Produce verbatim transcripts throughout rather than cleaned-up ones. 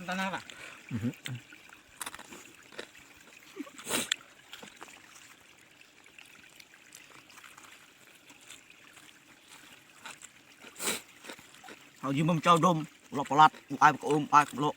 Sana lah. Hau ji mum chau dum, lok palat, u ai ka um, ai ka lok.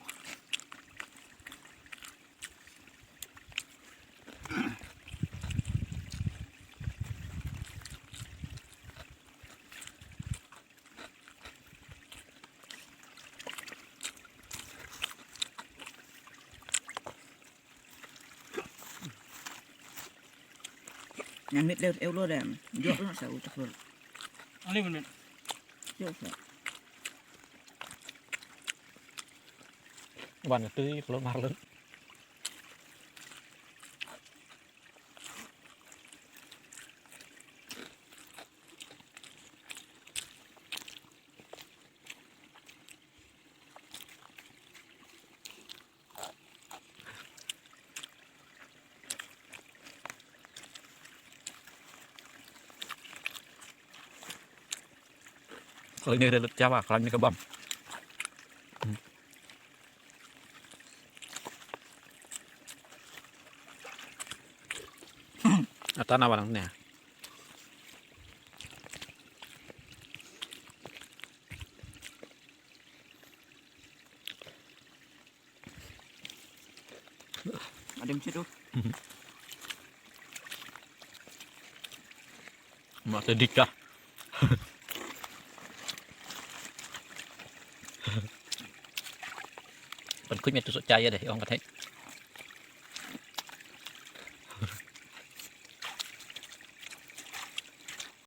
Ngan mit leh eu lo dem. Jok lo sa u tak lo. Ani men men. Jok sa. Wan tu lo mar lo. Kali ini ada lut Jawa, kali ini kebab. Hmm. Ata na warang ne. Adem situ. Mata dika. Pan kuit me tu sok caya deh, ong katai.